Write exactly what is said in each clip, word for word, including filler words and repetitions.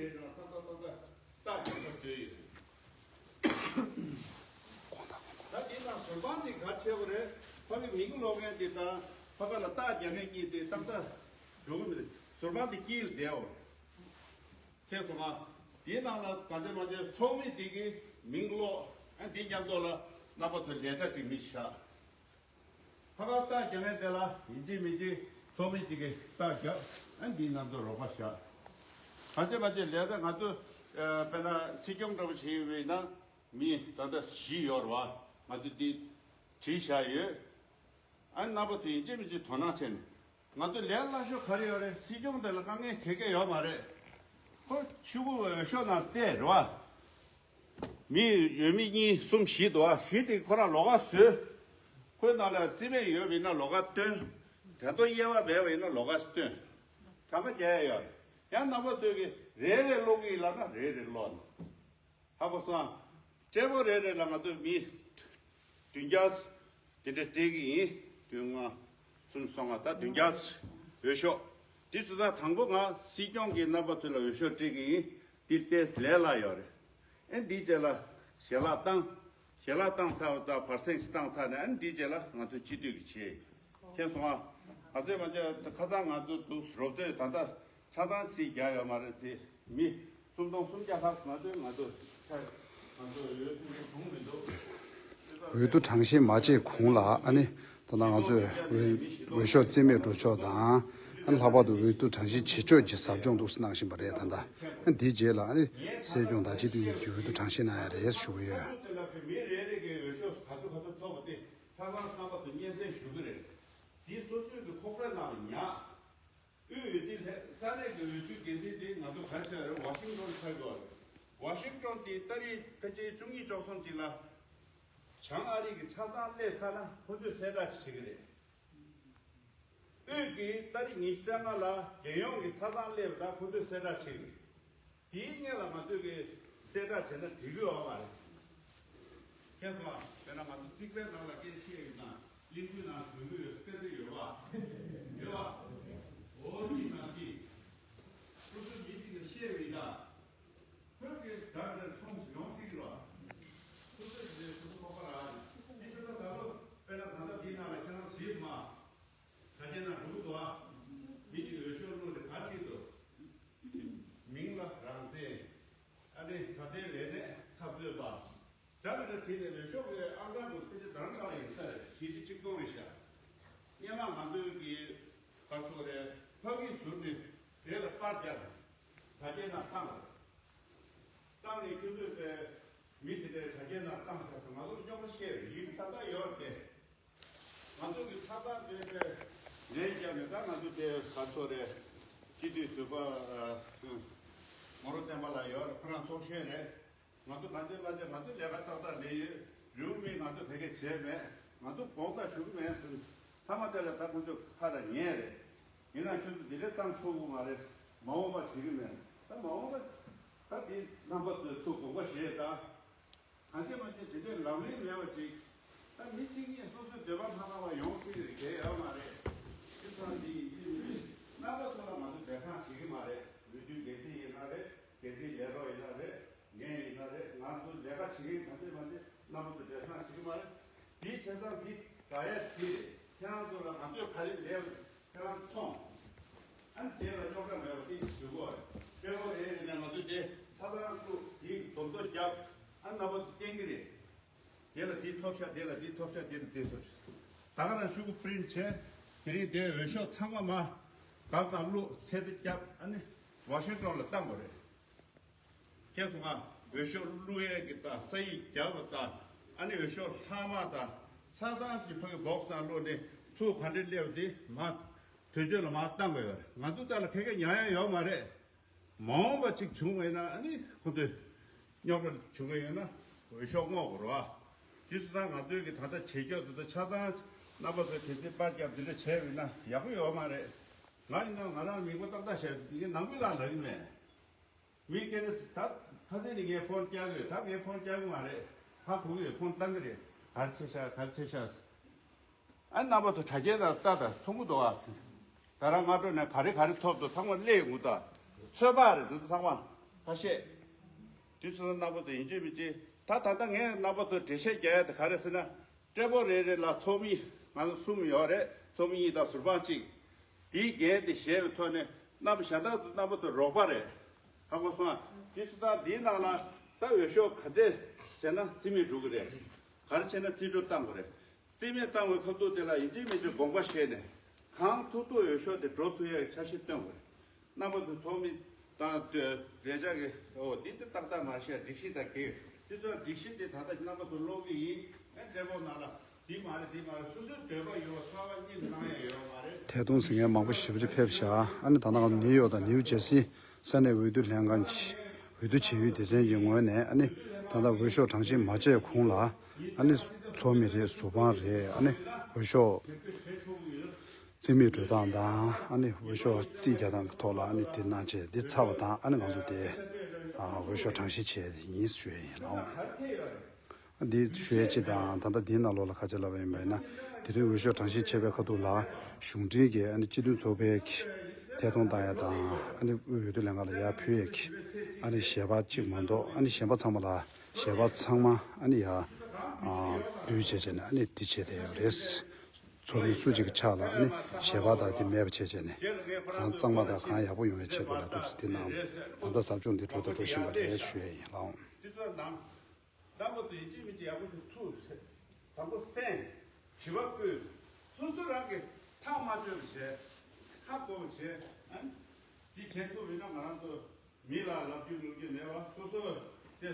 རེད་རང་ཏག་ཏག་ཏག་ཏག་རྟགས་རྒྱག་ཐབས་བཟོས་ཡོད། ད་དེ་དང་བཟོ་པ་འདི་ག་བྱེད་དགོས་རེད། ཕ་གི་མིང་ཀློག་མཁན་དེ་དང་ཕ་ག་ལ་རྟགས་རྒྱག་མཁན་གཉིས་དེ་ཏག་ཏག་འགྲོ་གི་མི་རེད། བཟོ་པ་འདི་དཀྱིལ་བསྡད་འོ། ཁྱེད་སོང་ང་། དེའི་ནང་ལ་ག་ཚད་མ་ཚད་ཚོགས་མི་དེ་གི་མིང་ཀློག་ཨ་འདི་མཉམ་དུ་ལ་རྣམ་པ་ཚོ་ལས་གྲྭ་གཅིག་མི་བཞག་ཕ་ག་རྟགས་རྒྱག་མཁན་དེ་ལ་ཡིན་གཅིག་མིན་གཅིག་ཚོགས་མི་གཅིག་གིས་རྟགས་རྒྱབ། ཨ་འདིའི་ནང་དུ་རོགས་པ་བཞག་ག་ཚད་མ་ཚད་ལས་ཀ་ང་ཚོ་དཔེར་ན་སྲིད་སྐྱོང་འདྲ་པོ་བྱེད་ཡོད་པ་ཡིན་ན་མི་ད་ལྟ་བཞི་ཡོད་རེད་བ། ང་ཚོ་འདི་བྲིས་བཞག་ཡོད། ཨ་རྣམ་པ་ཚོ་ཡིན་གཅིག་མིན་གཅིག་དོ་སྣང་བྱས་ནས། ང་ཚོ་ལས་སླ་ཤོས་ག་རེ་ཡོད་རེད། སྲིད་སྐྱོང་དེ་ལ་དཀའ་ངལ་ག་གེ་ཡོད་མ་རེད། ཁོ་ཕྱུག་པོ་འོས་ཤོག་ནང་བལྟས་རེད་བ། མི་འོས་མི་གཉིས་གསུམ་བཞི་འདུག་བ། བཞི་དེ་ཁོ་རང་ལོགས་ཀ་བཟོས། ཁོའི་ནང་ལ་རྩིས་མེད་ཡོད་པ་ཡིན་ན་ལོགས་ཀ་སྟོན། དེ་ཚོ་དབྱེ་བ་མེད་པ་ཡིན་ན་ལོགས་ཀ་སྟོན། གྲངས་ཀ་རྒྱག་ཡ་ཡོད་རེད། ཡང་རྣམ་པ་ཚོས་ཀྱི་རེ་རེ་ཀློག་གི་ཡིན་ལབ་ན་རེ་རེ་ཀློག་ནས། ཧ་གོ་སོང་། སྤྲད་པོ་རེ་རེ་ལ་ང་ཚོས་མི་བདུན་བརྒྱ་དེ་འདྲ་སྤྲད་ཀྱི་ཡིན། བདུན་ལྔ་གསུམ་གསུམ་ལྔ་ད་བདུན་བརྒྱ་འོས་ཤོག་འདི་ཚོ་ད་དང་པོ་ང་སྲིད་སྐྱོང་གི་རྣམ་པ་ཚོ་ལ་འོས་ཤོག་སྤྲད་ཀྱི་ཡིན། འདི་ལྟས་ལས་སླ་ཡོད་རེད། ཨེ་འདིའི་རྗེས་ལ་ཞལ་ལག་བཏང་། ཞལ་ལག་བཏང་ཚར་བ་ད་བར་གསེང་ཞིག་བཏང་ཚར་ནས་ཨ་ནི་འདིའི་རྗེས་ལ་ང་ཚོ་སྤྱི་འཐུས་ཀྱི་བྱེད། མཁྱེན་སོང་ཨ། ང་ཚོས་མ་བྱས་ཁ་སང་ང་ཚོ་འདུག་རོབ་ཚོད་ད་ལྟ་ཆ་ཚང་སྲིད་རྒྱག་ཡོད་མ་རེད་དེ། མི་སུམ་སྟོང་སུམ་བརྒྱ་ལྷག་ང་ཚོས་ང་ཚོ་ཁྱེད་ང་ཚོ་འོས་སུམ་སྟོང་བྱུང་མི་འདུག་འོས་བསྡུ་གྲངས་བཤེར་མ་བྱས་གོང་ལ་ཨ་ནི་ད་ལྟ་ང་ཚོས་འོས་འོས་ཤོག་རྩིས་མེད་འགྲོ་ཕྱོགས་དང་ཨ་ནི་ལྷག་པར་དུ་འོས་བསྡུ་གྲངས་བཤེར་བྱེད་ཕྱོགས་ཀྱི་ཟབ་སྦྱོང་འདུག་སེ་གནང་བཞིན་པ་རེད། ད་ལྟ་ཨ་ནི་དེའི་རྗེས་ལ་ཨ་ནི་སྲིད་སྐྱོང་དང་སྤྱི་འཐུས་ཀྱི་འོས་བསྡུ་གྲངས་བཤེར་གནང་ཡ་རེད་ཞུ་གི་ཡོད། མི་རེ་རེ་གི་འོས་ཤོག་ག་ཚོད་ག་ཚོད་ཐོབ་པ་དེ་ཆ་ཚང་རྣམ་པ་ཚོ་སྙན་སེང་ཞུ་གི་རེད། དེ་སོ་སོའི་གི་ཁོག་པའི་ནང་ལ་ཉར། དབུས་འོས་བསྡུ་ལྷན་ས་གནས་ཀྱི་འོས་བསྡུ་འགན་འཛིན་དེ་ང་ཚོ་ག་རེ་ཟེར་རེད། ཝ་ཤིང་ཊོན་ཆགས་ཡོད་རེད། ཝ་ཤིང་ཊོན་དེ་ཏ་རིག་ཕལ་ཆེར་བཅུ་གཉིས་བཅུ་གསུམ་ཅིག་ལ་བྱང་ཨ་རི་གི་ཆ་ཚང་སླེབས་ཚར་ན་ཁོ་ཚོས་གསལ་བསྒྲགས་ཅིག་བྱེད་ཀྱི་རེད། དབུས་ཀྱི་ཏ་རིག་ཉི་ཤུ་རྩ་ལྔ་ལ་རྒྱལ་ཡོངས་ཀྱི་ཆ་ཚང་སླེབས་ད་ཁོ་ཚོས་གསལ་བསྒྲགས་བྱེད་ཀྱི་རེད། དེའི་སྔོན་ལ་ང་ཚོས་ཀྱི་གསལ་བསྒྲགས་བྱས་ན་འགྲིག་གི་ཡོད་མ་རེད། མཁྱེན་སོང་ཨ། དཔེར་ན་ང་ཚོ་རྩིག་པའི་ནང་ལ་སྐད་བཤད་ཡོད་ན་གླིང་བུའི་ནང་གྲོན་གྱི་ཡོད་སྐད་ཆ་ཡོད་པ། ཡོད་པ། འོ་ཡིན་ན་ཅི། སོ་སོའི་མི་གཅིག་ལ་བཤད་ཡོད་ན། ཁོས་ཀྱི་དགྲ་འདྲ་ཚོང་ཡོང་སྲིད་ཀྱི་རེད་བ། སོ་སོའི་མི་སོ་སོ་ཁོག་པ་ར། མི་ཁྱོད་ཚོ་ད་ལོ་དཔེར་ན་ད་ལྟ་འདིའི་ནང་ལ་ཁྱེད་རང་བྱས་སོང་ཨ། ད་ཁྱེད་རང་འགྲོ་གི་འདུག་ཨ། མི་གཅིག་འོས་ཤོག་བླུགས་ནས་ག་རེ་བྲིས་འདུག་མིང་ལ་རང་བཙན། ཨ་ནི་ད་ལྟའི་ལས་གནས་འཐབ་རྩོད་པ། འདྲ་མི་འདྲ་བྲིས་ནས་འོས་ཤོག་གི་ཨང་གྲངས་དེ་ཕལ་ཆེར་རྡ་རམ་ས་ལ་ཡིན་ས་རེད། བཞི་བཅུ་གཅིག་སྟོང་རེད་ཤག་སྔོན་མ་ང་ཚོའི་གི་ག་རེ་ཟེར་དགོས་རེད། ཕ་གིར་ཟུར་ནས་དེ་ལ་པར་བརྒྱབ། ད་ཁྱེད་རང་བཏང་རེད། བཏང་ནས་ཁྱོད་ཚོས་པའི་མི་དེ་འདྲའི་ད་ཁྱེད་རང་བཏང་ཤག་ཟེར་ང་ཚོ་རྙོག་དྲ་བཤད་རེད། ཡིན་ད་ལྟ་ཡོད་རེད་དེ། ང་ཚོ་གི་ས་ཐག་དེ་དེ་ལན་བརྒྱབ་ནས་ད་ང་ཚོ་དེ་ག་རེ་ཟེར་དགོས་རེད། སྤྱི་འཐུས་ཟུར་པ་ཨ་ངོ་རོ་བསྟན་པ་ལགས་ཡོད་རེད། ཁོ་རང་ཚོགས་གཞོན་རེད། ང་ཚོ་ག་ཚོད་ག་ཚོད་ང་ཚོ་ལས་ཀ་ཏག་ཏག་ལས་ཡོད། རེའུ་མིག་ང་ཚོ་དེ་གས་བྱས་མེད། ང་ཚོ་དགོངས་དག་ཞུ་གི་མེད་ཟེར། མཐའ་མ་དེ་ལ་ད་ཁོ་ཚོ་ཁ་ལ་ཉན་རེད། ཡིན་ན་ཁྱོད་ཚོ་འདི་འདྲས་བཏང་ཆོག་གི་མ་རེད། མ་འོངས་པ་བྱེད་གི་མེད། ད་མ་འོངས་པ་ད་དེ་རྣམ་པ་ཚོས་ཚུར་དགོངས་པ་བཞེས་དང་། གང་བྱས་མ་བྱས་དེ་འདྲའི་ལམ་ལྷོང་མེད་པ་ཅིག་ད་མི་གཅིག་གཉིས་སོ་སོའི་འདོད་པ་མ་ཁེངས་པ་ཡོང་སྲིད་ཀྱི་རེད། གལ་ཡོད་མ་རེད། དེ་ཚོ་འདི་ཡིན་གཅིག་མིན་གཅིག་རྣམ་པ་ཚོ་ལ་ང་ཚོ་འབད་ཐང་བྱེད་ཀྱི་མ་རེད། འོས་བསྡུའི་འགན་འཛིན་ཡིན་ན་རེད། འགན་འཛིན་ལས་རོགས་ཡིན་ན་རེད། ངས་ཡིན་ན་རེད། ང་ཚོ་ལས་ཀ་བྱེད་མཁན་གང་བྱས་མ་བྱས་རྣམ་པ་ཚོ་འབད་ཐང་བྱེད་ཀྱི་མ་རེད། འདིའི་བྱས་ཙང་འདི་དགའ་ཡ་འདི་རེད། ཁྱེད་རང་ཚོ་ལ་ང་ཚོས་ག་རེ་ལས་ཁྱེད་རང་མཐོང་། ཨ་ནི་དེ་ལ་རྙོག་དྲ་མེད་པ་དེ་ཞུ་དགོས་རེད། དཔེ་ཁོ་རེ་རེ་ནས་ང་ཚོས་དེ་ལྷ་ས་ཁུལ་དེ་སྡོམ་ཚོགས་བརྒྱབ། ཨ་ནི་རྣམ་པ་ཚོ་བསྟན་གྱི་རེད། དེ་ལ་དེ་ཐོབ་ཤག་དེ་ལ་དེ་ཐོབ་ཤག་དེ་ལ་དེ་ཐོབ་ཤག་ད་ག་རང་ཤོག་གུ་པི་རིན་ཊི་བྱས། དེ་རིང་དེ་འོས་ཤོག་ཚང་མ་མ་བཀབ་དང་བླུགས་ཚད་ཚད་བརྒྱབ། ཨ་ནི་ཝ་ཤིང་ཊོན་ལ་བཏང་དགོས་རེད། མཁྱེན་སོང་ང་། འོས་ཤོག་བླུགས་ཡས་ཀྱི་ད་ས་ཡིག་བརྒྱབ་པ་ད། ཨ་ནི་འོས་ཤོག་ལྷག་མ་ད་ཆ་ཚང་གི་ཕ་གི་སྦོག་སི་ནང་བླུགས་ནས་ཚུར་ག་འདྲས་སླེབས་དེ་མ་དོན་གཅོད་ལ་མ་བཏང་དགོས་ཡོད་རེད། ང་ཚོ་ད་ལ་ཁ་སྐད་ཉར་ཡ་ཡོད་མ་རེད། མ་འོངས་པ་ཅིག་བྱུང་བ་ཡིན་ན་ཨ་ནི་ཁོ་ཚོས་རྙོག་དྲ་བྱུང་གི་ཡོད་ན་འོས་ཤོག་བསྔོག་དགོས་རེད་བ། དུས་སུ་ད་ང་ཚོའི་གི་ད་ལྟ་བྱེད་སྐྱོ་དེ་ཚོ་ཆ་ཚང་རྣམ་པ་ཚོས་གལ་སྲིད་པར་བརྒྱབ་འདི་འདྲ་བྱས་ཡོད་ན་ཡག་པོ་ཡོད་མ་རེད། ང་ཡིན་ན་ང་རང་མིག་པ་ཏག་ཏག་བྱས་ངས་ནང་ཁུལ་ལ་ལབ་ཀྱི་མེད། མི་སྐད་ཆ་ད་ཕ་ཚན་ནི་ངས་ཕོན་རྒྱག་གི་ཡོད། ད་ངས་ཕོན་རྒྱག་གི་མ་རེད། ཧ་གོ་གི་ཡོད། ཕོན་བཏང་གི་རེད། ག་རེ་བྱས་ཤག་ག་རེ་བྱས་ཤག་ཨ་རྣམ་པ་ཚོ་དྲ་རྒྱའི་ནང་ལྟ་དང་མཐོང་གི་འདུག་ཨ། ད་རང་སྔ་དྲོ་ནས་ག་རེ་ག་རེ་ཐོབ་འདུག་ཚང་མ་སླེབས་ཡོང་གི་འདུག་ཚོད་དཔག་རེད་འདུག་ཚང་མ། ཁ་ཤས། དུས་ཚོད་རྣམ་པ་ཚོ་ཡིན་གཅིག་མིན་གཅིག་ད་ད་ལྟ་ངས་རྣམ་པ་ཚོ་འགྲེལ་བཤད་རྒྱག་ཡ་དེ་ག་རེ་ཟེར་ན། ཀྲེ་པོ་རེ་རེ་ལ་ཚོགས་མི་ང་ཚོ་གསུམ་ཡོད་རེད། ཚོགས་མི་གཉིས་དང་ཟུར་དཔང་གཅིག་དེའི་འགན་དེ་བཞེས་པའི་ཐོག་ནས་རྣམ་པ་གཞན་དག་ཚོ་རྣམ་པ་ཚོ་རོགས་པ་རེད། ཧ་གོ་སོང་ཨ། དེ་སུ་དང་དེའི་ནང་ལ་ད་འོས་ཤོག་ག་འདྲས་བྱས་ན་རྩིས་མེད་འགྲོ་གི་རེད། ག་རེ་བྱས་ན་རྩིས་སྤྲོད་བཏང་དགོས་རེད། རྩིས་མེད་བཏང་བའི་ཁ་ཐུག་དེ་ལ་ཡིན་གཅིག་མིན་གཅིག་དགོངས་པ་བཞེས་ནས་གང་ཐུབ་ཐུབ་འོས་ཤོག་དེ་འགྲོ་ཐུབ་ཡག་གི་འཆར་གཞི་བཏོན་དགོས་རེད། རྣམ་པ་ཚོ་ཐོག་མི་དང་ལས་བྱ་གི་འོ་འདི་འདི་ཏག་ཏག་མ་བཤད་སྒྲིག་གཞི་དང་འགལ་ཡོད། འདི་ཚོ་སྒྲིག་གཞི་འདི་ད་ལྟ་རྣམ་པ་ཚོ་ཀློག་གི་ཡིན། ཨེ་ཀྲེ་པོ་ནང་ལ་འདི་མ་རེད་འདི་མ་རེད་སོ་སོའི་འདོད་པ་ཡོད་པ་ཚོར་བ་གཉིས་གནང་ཡ་ཡོད་མ་རེད། ཐད་གཏོང་ཟིན་མཁན་མང་པོ་ཞེ་པོ་ཅིག་ཕེབས་ཤག་ཨ་ནི་ད་ནང་ནིའུ་ཡོག་དང་ནིའུ་ཇེ་སི་ས་གནས་འོས་བསྡུ་ལྷན་ཁང་གི་འོས་བསྡུ་བྱེད་ཡུལ་སྡེ་ཚན་གྱི་ངོས་ནས་ཨ་ནི་ད་ལྟ་འོས་ཤོག་གྲངས་བཤེར་མ་བྱས་གོང་ལ་ཨ་ནི་ཚོགས་མི་རེད། ཟུར་དཔང་རེད། ཨ་ནི་འོས་ཤོག་རྩིས་མེད་འགྲོ་སྟངས་དང་ཨ་ནི་འོས་ཤོག་རྩིས་རྒྱག་སྟངས་ཀྱི་ཐོག་ལ་ཨ་ནི་དེ་གནང་བྱས་འདི་ཚར་བ་དང་ཨ་ནི་ང་ཚོ་དེ་འོས་ཤོག་གྲངས་བཤེར་བྱས་ཡིན་ཞུ་ཡ་ཡིན་ལགས། འདི་ཞུ་ཡ་ཅིག་དང་ད་ལྟ་འདིའི་ནང་ལོགས་ལ་ཁ་ཆེ་ལབ་པ་ཡིན་པ་ཡིན་ན་དེ་རིང་འོས་ཤོག་གྲངས་བཤེར་བྱས་པའི་ཁ་ཐུག་ལ་གཞུང་འབྲེལ་གྱི་ཨ་ནི་སྤྱི་མཐུན་ཚོགས་པའི་གི་ཐད་གཏོང་བཏང་ཡ་དང་ཨ་ནི་དབུས་འོས་བསྡུ་ལྷན་ཁང་ལ་ཡར་ཕུལ་ཡ་གི་ཨ་ནི་ཞལ་པར་གཅིག་མ་གཏོགས་ཨ་ནི་གཞན་པ་ཚང་མ་ལ་ཞལ་པར་ཚང་མ་ཨ་ནི་ཡར་བསྡུས་བྱས་བྱས་ནས་ཨ་ནི་འདི་བྱས་བསྡད་ཡོད་རེད། ཚོགས་མི་སུ་གཅིག་གི་ཕྱག་ལ་ཨ་ནི་ཞལ་པར་དང་དེ་མེད་པ་བྱས་བྱས་ནས་གང་གཙང་མ་དང་གང་ཡག་པོ་ཡོང་བའི་ཆེད་དུ་ལ་འདུག་སེ་དེ་ནང་ད་ལྟ་ཟབ་སྦྱོང་འདི་འགྲོ་དང་འགྲོ་བཞིན་པ་རེད་ཞུ་ཡ་ཡིན་ལགས། ལྟ་བུ་དེ་ཡིན་གཅིག་མིན་གཅིག་ཡག་པོ་ཞིག་ཚུགས། དང་པོ་གསན། དྲི་བ་བཀོད། སོ་སོ་རང་གིས་ཐག་མ་ཆོད་པ་བྱས། ཧ་གོ་བ་བྱས། ཨ་ནི། འདི་བྱེད་ཐུབ་ཡིན་ན་ང་རང་ཚོ་མི་ལ་ལབ་རྒྱུ་ལབ་རྒྱུ་མེད་པ་སོ་སོ་དེ་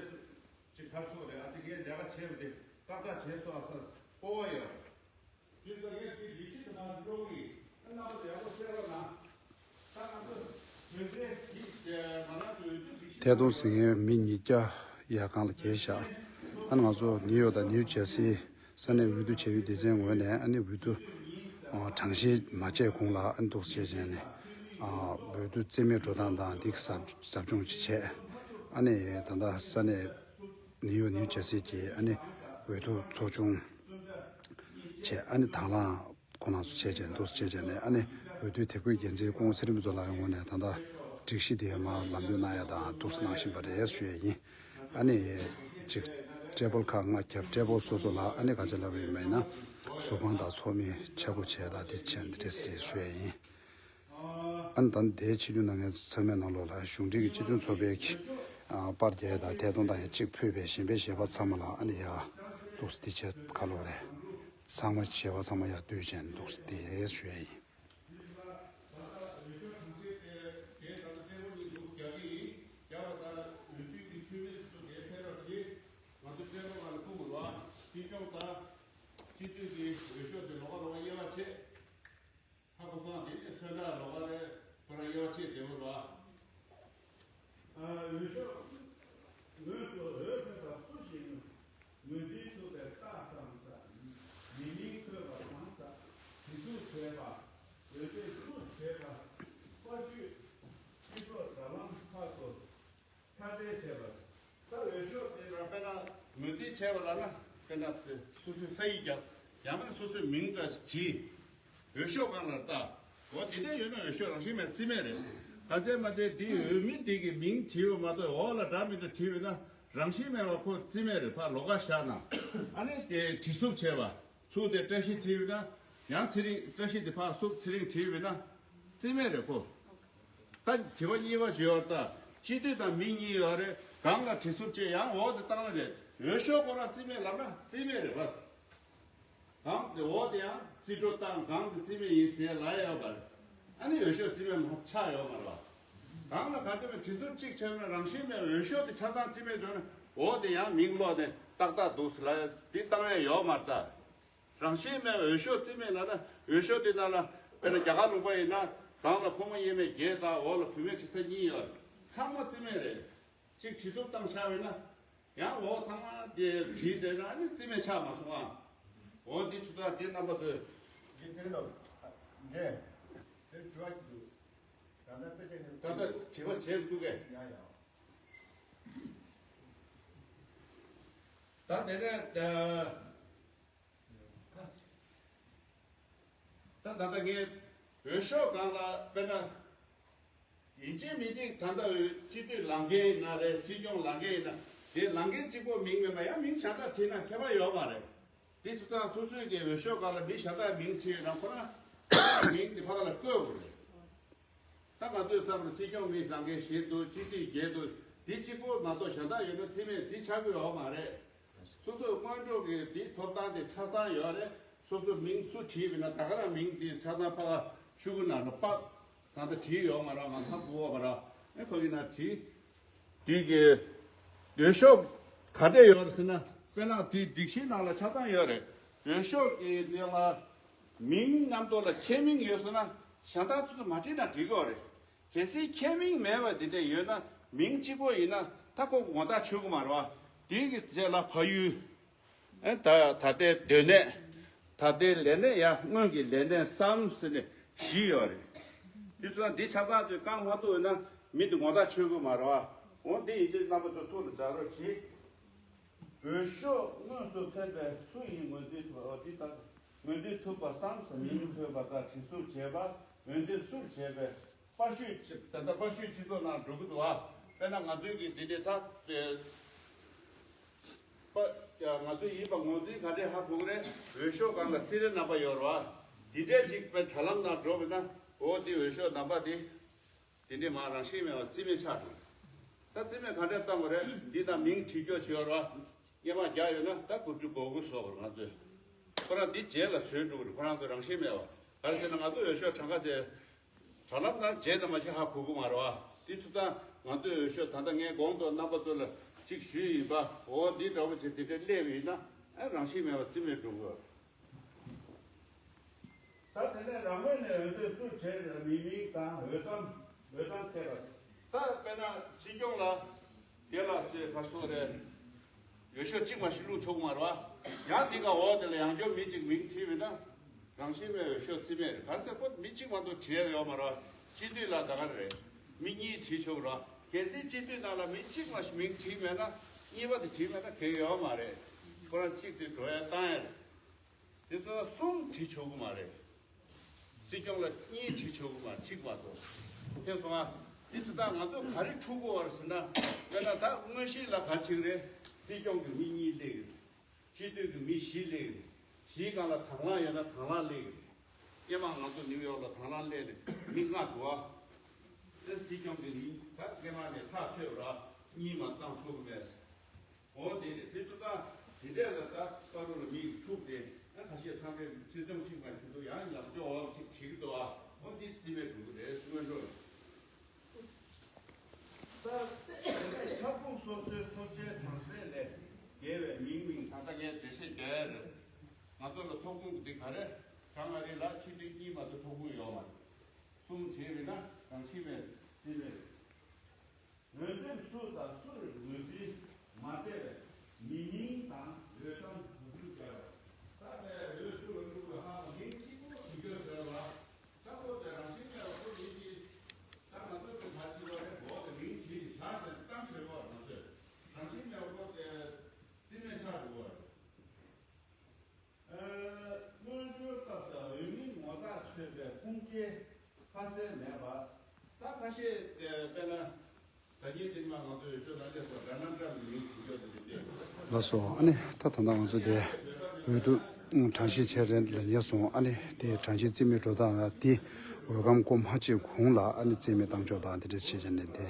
ཅིག་ཁ་ཕྱོགས་རེད། ཨ་དེ་ངས་ལས་ཀ་བྱས་པ་དེ་ཏག་ཏག་བྱས་སོང་ཨ་ས་སྤོབས་པ་ཡོད། ཐད་གཏོང་ཟིན་མཁན་མི་ཉིས་བརྒྱ་ཡར་སྒང་ལ་བརྒལ་བཞག་ཨ་ནི་ང་ཚོ་ནིའུ་ཡོག་དང་ནིའུ་ཇེ་སི་ས་གནས་འོས་བསྡུ་བྱ་ཡུལ་སྡེ་ཚན་ངོས་ནས་ཨ་ནི་འོས་བསྡུ་གྲངས་བཤེར་མ་བྱས་གོང་ལ་ཨ་ནི་འདུག་སེ་བྱས་ནས་འོས་བསྡུ་རྩིས་མེད་འགྲོ་སྟངས་དང་འདི་གི་ཟབ་ཟབ་སྦྱོང་ཅིག་བྱས། ཨ་ནི་ད་ལྟ་ས་གནས་ནིའུ་ཡོག་ནིའུ་ཇེ་སི་གི་ཨ་ནི་འོས་བསྡུ་ཚོགས་ཆུང་བྱས། ཨ་ནི་དང་བླངས་ཁོང་རྣམ་ཚོ་བྱས་བྱས་འདུག་སེ་བྱས་བྱས་ནས་ཨ་ནི་འོས་བསྡུའི་དེབ་འགོད་འགན་འཛིན་སྐུ་ངོ་ཚེ་རིང་ཕུན་ཚོགས་ལགས་ཡང་ངོས་ནས་ད་ལྟ་སྒྲིག་གཞི་དེ་མར་ལམ་སྟོན་གནང་ཡ་དང་འདུག་སེ་གནང་བཞིན་པ་རེད་ཞུ་ཡ་ཡིན། ཨ་ནི་ཅིག་ཀྲེ་པོ་ཁག་ལྔ་བརྒྱབ་ཀྲེ་པོ་སོ་སོ་ལ་ཨ་ནི་ག་ཅི་ལབ་པ་ཡིན་མིན་ན་ཟུར་དཔང་དང་ཚོགས་མི་ཆ་བགོས་བྱས་དང་དེ་བྱས་འདི་འདྲས་རེད་ཞུ་ཡ་ཡིན། ཨ་ནི་ད་ལྟ་དེའི་ཆིབས་བསྒྱུར་གནང་མཁན་ཚང་མའི་ནང་ལོགས་ལ་གཞུང་འབྲེལ་གྱི་སྤྱི་མཐུན་ཚོགས་པའི་གི་ཨ་པར་རྒྱག་ཡ་དང་ཐད་གཏོང་བཏང་ཡ་གཅིག་ཕུད་པའི་གཞན་པའི་ཞལ་པར་ཚང་མ་ལ་ཨ་ནི་ཡ་འདུག་སེ་དེ་བྱས་ཁ་ལོ་རེད། ཚང་མ་ཞལ་པར་ཚང་མ་ཡར་བསྡུས་བྱས་འདུག་སེ་དེ་རེད་ཞུ་ཡ་ཡིན། ང་ཚོ་ཀྲེ་པོ་ལ་ཁུག་དགོས་རེད་བ། སྤྱི་སྐྱོང་དང་སྤྱི་འཐུས་ཀྱི་འོས་ཤོག་དེ་ལོགས་ཀ་ལོགས་ཀ་དབྱེ་བ་ཕྱེ། ཧ་གོ་སོང་། དེ་ནས་ཚོན་ཁྲ་ལོགས་ཀ་རེ་ཁོ་རང་དབྱེ་བ་ཕྱེ་བསྡད་ཡོད་རེད་བ། ཨ་འོས་ཤོག་ངོས་སུ་འོས་ཕེབས་པ་སུ་ཞིག་ངོས་འཛིན་ཐུབ་པའི་རྟགས་ཙམ་ཟ། མི་མིང་འཁོད་པ་གང་ཟ། དེ་ཚུགས་བྱས་པ། འོས་ཚོད་སུ་བྱས་པ། པར་བརྒྱུད། སྤྱི་ཚོགས་དྲ་ལམ་ཁག་ཏུ་ཁྱབ་སྤེལ་བྱས་པ། ད་འོས་ཤོག་དེ་ལ་དཔེར་ན་ངོས་འཛིན་བྱས་པ་ལབ་ན་དཔེར་ན་སོ་སོའི་ས་ཡིག་རྒྱབ། ཡང་མིན་ན་སོ་སོའི་མིང་འདྲ་ཞིག་བྲིས། འོས་ཤོག་སྒང་ལ་ལྟ། འོ་དེ་འདྲ་ཡོད་ན་འོས་ཤོག་རང་བཞིན་མེད་རྩིས་མེད་རེད། ག་ཚད་མ་ཚད་འདི་འོས་མི་དེ་གི་མིང་བྲིས་པ་མ་གཏོགས་འོག་ལ་འདྲ་མི་འདྲ་བྲིས་པ་ན་རང་བཞིན་མེད་པ་ཁོ་རྩིས་མེད་རེད། ཕར་ལོགས་ཀ་བཞག་ན། ཨ་ནི་དེ་བྲིས་གཟུགས་བྱས་པ། ཚུར་དེ་བཀྲ་ཤིས་བྲིས་པ་ན། ཡང་ཚེ་རིང་བཀྲ་ཤིས་དེ་ཕར་གཟུགས་ཚེ་རིང་བྲིས་པ་ན། རྩིས་མེད་རེད་ཁོ། ད་དྲི་བ་གཉིས་པ་ཞིག་ཡོད་ད། སྤྱི་འཐུས་དང་མི་གཉིས་ཡོད་རེད། གང་ལ་བྲིས་གཟུགས་བྱས་ཡང་འོག་དེ་བཏང་ན་རེད། འོས་ཤོག་ཁོ་རང་རྩིས་མེད་ལབ་ན་རྩིས་མེད་རེད་བ། གང་དེ་འོག་དེ་ཡང་རྩིས་སྤྲོད་བཏང་གང་དེ་རྩིས་མེད་ཡིན་ཟེར་ལབ་ཡ་ཡོད་པ་རེད། ཨ་ནི་འོས་ཤོག་རྩིས་མེད་མ་ཆགས་ཡོད་མ་རེད་བ། གང་ལ་ག་དེ་མེད་བྲིས་གཟུགས་གཅིག་བྱས་ན་རང་བཞིན་མེད་འོས་ཤོག་དེ་ཆ་ཚང་རྩིས་མེད་འགྲོ་ན་འོག་དེ་ཡང་མིང་ཀློག་ནས་ཏག་ཏག་འདུག་ཟེར་ལབ་ཡ་དེ་བཏང་ཡ་ཡོད་མ་རེད་ད། རང་བཞིན་མེད་འོས་ཤོག་རྩིས་མེད་ལབ་ན་འོས་ཤོག་དེ་ནང་ལ་དཔེར་ན་རྒྱ་གར་ལུང་པ་ཡིན་ན་གང་ལ་ཁོ་མོ་དབྱེ་མེད་བརྒྱད་དང་འོག་ལ་བུད་མེད་ཆེ་ས་གཉིས་ཡོད། ཚང་མ་རྩིས་མེད་རེད། གཅིག་བྲིས་གཟུགས་བཏང་བཞག་པ་ཡིན་ན་ཡང་འོག་ཚང་མ་དེ་བྲིས་བསྡད་ན་ཨ་ནི་རྩིས་མེད་ཆགས་མ་སོང་ཨ། འོ་འདི་ཆུ་ཚོད་འདི་རྣམ་པ་ཚོས། འདི་དེ་རེད་ལ། འདི། དེ་དྲི་བ་ཅིག་འདུག་ད་ལྟ་དཔེ་ཆ་ནས། ད་ལྟ་དྲི་བ་བྱས་འདུག་གས། ཡ་ཡ། ད་དེ་ནས་ད། ད་ད་ལྟ་ངས་འོས་ཤོག་སྒང་ལ་དཔེར་ན། ཡིན་གཅིག་མིན་གཅིག་ད་ལྟ་འོས་སྤྱི་འཐུས་ལངས་མཁན་ཡིན་ན་རེད། སྲིད་སྐྱོང་ལངས་མཁན་ཡིན་ན་དེ་ལངས་མཁན་གཅིག་པོ་མིང་མེད་པ་ཡང་མིང་གཞན་དག་བྲིས་ན་ཁྱད་པར་ཡོད་མ་རེད། དེ་སོང་ཙང་སོ་སོའི་གི་འོས་ཤོག་སྒང་ལ་མི་གཞན་དག་མིང་བྲིས་ཡོད་ན་ཁོ་རང་མིང་དེ་ཕ་ག་ལ་བཀོད་དགོས་རེད། ད་ང་ཚོའི་མཚམས་ལ་སྲིད་སྐྱོང་མི་ལངས་མཁན་བཞི་འདུག་སྤྱི་འཐུས་བརྒྱད་འདུག་དེ་གཅིག་པོ་མ་གཏོགས་གཞན་དག་ཡོད་ན་རྩིས་མེད་དེ་ཆགས་ཀྱི་ཡོད་མ་རེད། སོ་སོའི་སྔོན་འགྲོ་གི་དེའི་ཐོབ་ཐང་དེ་ཆ་ཚང་ཡོད་རེད། སོ་སོའི་མིང་སུ་བྲིས་པ་ཡིན་ན་ད་ག་རང་མིང་དེ་ཆ་ཚང་ཕ་ག་ཤོག་གུ་ནང་ལ་པག་ད་ལྟ་བྲིས་ཡོད་མ་རེད། ང་ཚོ་གོ་བ་ར་ཨེ་ཁོ་གི་ནང་བྲིས། དེ་གི་འོས་ཤོག་ག་འདྲས་ཡོད་རེད་ཟེར་ན། དཔེར་ན་དེ་སྒྲིག་གཞིའི་ནང་ལ་ཆ་ཚང་ཡོད་རེད། འོས་ཤོག་གི་ནང་ལ་མིང་མཉམ་དུ་ལ་ཁྱད་མིང་ཡོད་ཟེར་ན་གཞན་དག་ཚོ་མ་བྲིས་ན་འགྲིག་གི་རེད། གལ་སྲིད་ཁྱད་མིང་མེད་པ་དེ་འདྲས་ཡོད་ན་མིང་གཅིག་པོ་ཡིན་ན་ད་ཁོ་ངོ་རྟགས་ཆོད་གི་མ་རེད་བ། དེ་གི་རྗེས་ལ་ཕ་ཡུལ། ཨེ་ད་ད་ལྟའི་སྡོད་གནས། ད་ལྟའི་ལས་གནས་ཡང་སྔོན་གྱི་ལས་གནས་སམ་ཟེར་ནས་བཞི་ཡོད་རེད། དེ་ཚོ་འདི་ཆ་ཚང་ཚོས་བཀང་མ་ཐུབ་ན་མི་འདི་ངོ་རྟགས་ཆོད་གི་མ་རེད་བ། འོ་འདི་ཡིན་དུས་རྣམ་པ་ཚོ་ཐུགས་ལ་འཇགས་རོགས་གྱིས། འོས་ཤོག་དངོས་སུ་ཐོན་པའི་སུ་ཡིན་ངོས་འཛིན་ཐུབ་པ། འོ་འདི་ལྟར་ངོས་འཛིན་ཐུབ་པ་སམ་ཟེར་མིང་ཐོན་པ་དང་བྲིས་ཟུར་བྱས་པ། འོས་འདེམས་ཟུར་བྱས་པའི་པར་ཤོད་ཅིག་ད་ལྟ་པར་ཤོད་སྤྱི་ཚོགས་ནང་འགྲོ་གི་འདུག་ཨ། དཔེར་ན་ང་ཚོའི་གི་འདི་འདྲའི་ད་པ་ང་ཚོའི་ཡིན་པ་ངོས་འཛིན་ག་འདྲས་ཧ་གོ་གི་རེད། འོས་ཤོག་སྒང་ལ་སི་རེལ་ནམ་བར་ཡོད་རེད་བ། འདི་འདྲས་ཅིག་དཔེ་དྲ་ལམ་ནང་འགྲོ་བས་ན་འོ་འདི་འོས་ཤོག་ནམ་བར་འདི་འདི་འདྲས་མ་རང་བཞིན་མེད་པ་རྩིས་མེད་ཆགས་འགྲོ། ད་རྩིས་མེད་ག་འདྲས་བཏང་དགོས་རེད། འདི་ན་མིང་བྲིས་སྐྱོར་བྱེད་ཡོད་རེད་བ། སྔོན་མ་བརྒྱ་ཡོད་ན་ད་དགུ་བཅུ་གོ་དགུ་བཟོ་དགོས་རེད་ང་ཚོས། ཁོ་རང་འདི་རྗེས་ལ་བཟོས་འགྲོ་གི་རེད། ཁོ་རང་ཚོའི་རང་བཞིན་མེད་པ། ག་རེ་ཟེར་ན་ང་ཚོ་འོས་ཤོག་གྲངས་ཀ་བཅས་དྲ་ལམ་ནང་རྗེས་ནས་མ་གཞི་ཧ་གོ་གི་མ་རེད་བ། དེ་ཚོ་ད་ང་ཚོའི་འོས་ཤོག་ད་ལྟ་ངས་གོང་དུ་རྣམ་པ་ཚོ་ལ་གཅིག་ཞུས་ཡིན་པ། འོ་འདི་འདྲ་བོ་བྱས་དེ་འདྲ་སླེབས་ཡིན་ན་ཨ་རང་བཞིན་མེད་པ་རྩིས་མེད་འགྲོ་གི་རེད། ད་དེ་ནས་རང་ངོས་ནས་འོས་འདེམས་སུ་བྱས་མི་མིང་དང་འོས་ཐམ་འོས་ཐམ་ཐེབས་པ། ད་དཔེར་ན་སྲིད་སྐྱོང་ལ་དེ་ལ་ཚོས་ག་སོ་རེད། འོས་ཤོག་གཅིག་མ་ཞིག་བླུགས་ཆོག་གི་མ་རེད་བ། ཡང་དེ་ག་འོག་དེ་ལ་ཡང་བསྐྱར་མི་གཅིག་མིང་བྲིས་པས་ན་རང་བཞིན་མེད་འོས་ཤོག་རྩིས་མེད་རེད། ག་རེ་ཟེར་ཁོ་མི་གཅིག་མ་གཏོགས་བྲིས་ཡ་ཡོད་མ་རེད་བ། སྤྱི་འཐུས་ལ་ད་ག་རེད། མི་གཉིས་བྲིས་ཆོག་གི་རེད་བ། གལ་སྲིད་སྤྱི་འཐུས་ནང་ལ་མི་གཅིག་མ་ཞིག་མིང་བྲིས་མེད་ན་གཉིས་པ་དེ་བྲིས་མེད་ན་གལ་ཡོད་མ་རེད། ཁོ་རང་གཅིག་དེ་འགྲོ་ཡ་བཏང་ཡ་རེད། དེ་ཚོ་གསུམ་བྲིས་ཆོག་གི་མ་རེད། སྲིད་སྐྱོང་ལ་གཉིས་བྲིས་ཆོག་གི་མ་རེད། གཅིག་མ་གཏོགས། ཁྱེད་སོང་ང་། དེ་ཚོ་ད་ང་ཚོ་ག་རེ་འཁྲུག་གི་ཡོད་རེད་ཟེར་ན། དཔེར་ན་ད་དངོས་གཞི་ལ་ག་རེ་བྱེད་ཀྱི་རེད། སྲིད་སྐྱོང་གི་མི་གཉིས་སླེབས་ཀྱི་རེད། སྤྱི་འཐུས་ཀྱི་མི་བཞི་སླེབས་ཀྱི་རེད། བཞིའི་སྒང་ལ་དང་བླངས་ཡོད་ན་དང་བླངས་སླེབས་ཀྱི་རེད། སྔོན་མ་ང་ཚོ་ནིའུ་ཡོག་ལ་དང་བླངས་སླེབས་ནས་མི་ལྔ་འདུག་ཨ། དེ་སྲིད་སྐྱོང་གི་མི་ད་སྔོན་མ་ནས་ཐག་ཆོད་ར་གཉིས་མ་བཏང་ཆོག་གི་མེད། འོ་དེ་རེད། དེ་ཚོ་ད་དེ་འདྲས་ལ་ད་བར་དུ་ལ་མི་འཁྲུག་སྟེ་ཨ་ཁ་ཤས་ཚང་མས་ཚེ་ཚོང་གཅིག་མ་ཞིག་འདུག་ཡང་ལམ་ཕྱོགས་འོག་ཅིག་བྲིས་ཀྱི་འདུག་ཨ། འོ་འདི་རྩིས་མེད་འགྲོ་གི་རེད་སྔོན་འགྲོ་ལ། ད་དེ་འདྲས་ཕྲུ་གུ་སོ་སོའི་ཐོབ་ཆའི་གྲངས་ཚད་ལས་བརྒལ་བའི་མིང་མིང་ད་ལྟ་ངས་འགྲེལ་བཤད་རྒྱག་ཡ་རེད། ང་ཚོ་ལ་ཐོབ་ཁུངས་འདི་ག་རེ་གྲངས་ཨ་རི་ལ་ཕྱི་དུས་གཉིས་མ་གཏོགས་ཐོབ་ཁུངས་ཡོད་མ་རེད། གསུམ་བྱས་པས་ན་གྲངས་གཞི་མེད་རྩིས་མེད། འོས་འདེམས་སུ་དང་སུར་ངོས་འཛིན་མ་བྱས་པའི་མི་མིང་དང་འོས་ཐམ་དགུ་བཅུ་བརྒྱ་རེད། ད་ལྟའི་འོས་སུ་ལ་འགྲོ་བའི་ཧ་གོ་མིང་གཅིག་པོ་དེ་གྱོད་ཟེར་བ། ད་ཁོ་དེ་རང་བཞིན་གྱི་ཁོ་མི་གཅིག་ད་ང་ཚོ་དེ་ད་ཅི་ལོ་རེ་འོག་དེ་མིང་གཅིག་བཞག་ཟེར་གཏམ་བྱེད་དགོས་རེད། ང་ཚོས་རང་བཞིན་གྱི་ཁོ་དེ་རྩིས་མེད་ཆགས་འགྲོ་གི་རེད། སྔོན་འགྲོའི་སྐབས་དང་འོས་མིའི་ངོ་རྟགས་ཆོད་པའི་ཁུངས་སྐྱེལ་ཁ་གསལ་མེད་པ། ད་ཁ་ཤས་དཔེར་ན་ད་གིན་དེ་མ་ང་ཚོ་འོས་ཤོག་ལ་སླེབས་སྐབས་ཌོ་ནལ་ཊམ་གྱི་མིང་བྲིས་ཡོད་དེ་རེད། ལགས་སོ། ཨ་ནི་ད་ད་ལྟ་ང་ཚོ་དེ་འོས་བསྡུ་གྲངས་བཤེར་བྱས་རན་ལ་ཉེ་སོང་། ཨ་ནི་དེ་གྲངས་བཤེར་རྩིས་མེད་འགྲོ་སྟངས་ལ་དེ་འོས་སྒམ་སྐོར་མ་ཕྱེད་གོང་ལ་ཨ་ནི་རྩིས་མེད་བཏང་ཕྱོགས་དང་དེ་འདྲ་བྱས་བྱས་ནས་དེ་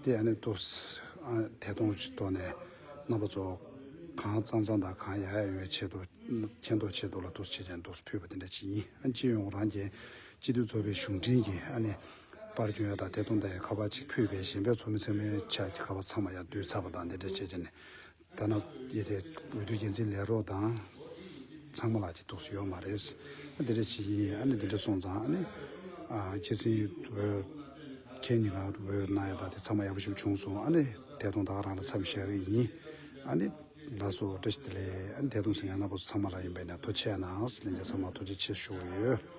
དེ་ཨ་ནི་ཏོག་ཨ་དེ་གཏོང་ཐོག་ནས་རྣམ་པ་ཚོ་གང་གཙང་གཙང་དང་གང་ཡག་ཡག་ཡོང་བའི་ཆེད་དུ། མཁྱེན་རྟོགས་ཆེད་དུ་ལ་འདུག་སེ་བྱས་ཀྱང་འདུག་སེ་ཕུལ་བ་དེ་འདྲ་ཅིག་ཡིན། ཨ་སྤྱི་ཡོངས་རང་གི་སྤྱི་འཐུས་ཚོགས་པའི་གཞུང་འབྲེལ་གྱི་ཨ་ནི་པར་སྐྱོན་ཡ་དང་དེ་དང་དེ་ཁ་པར་ཅིག་ཕུལ་བའི་གཞན་པའི་ཚོགས་མི་ཚང་མའི་ཆ་གི་ཁ་པར་ཚང་མ་ཡར་བསྡུས་ཚར་བ་དང་དེ་འདྲ་བྱས་ཀྱང་ནི། ད་ནང་ཡི་དེ་འོས་བསྡུ་འགན་འཛིན་ལས་རོགས་དང་ཚང་མ་ལ་ཅིག་འདུག་སེ་ཡོད་མ་རེད། ཨ་དེ་འདྲ་ཅིག་ཡིན། ཨ་ནི་དེ་འདྲ་སོང་ཙང་ཨ་ནི་ཨ་ཁྱེད་ཚོའི་འོས་ཁྱེད་གཉིས་ཀ་འོས་གནང་ཡ་དང་དེ་ཚང་མ་ཡག་པོ་ཞིག་བྱུང་སོང་། ཨ་ནི་དེ་དང་ད་ག་རང་ལ་འཚམས་ཤིག་བཞག་གི་ཡིན། ཨ་ནི། ལགས་སོ། བཀྲ་ཤིས་བདེ་ལེགས། ཨ་ནི་དེ་དང་སེམས་ཡང་རྣམ་པ་ཚོ་ཚང་མ་ལ་ཡིན་པས་ན་ཐུགས་རྗེ་ཆེ་གནང་། ལྷན་རྒྱས་ཚང་མ་ཐུགས་རྗེ་ཆེ་ཞུ་གི་ཡོད།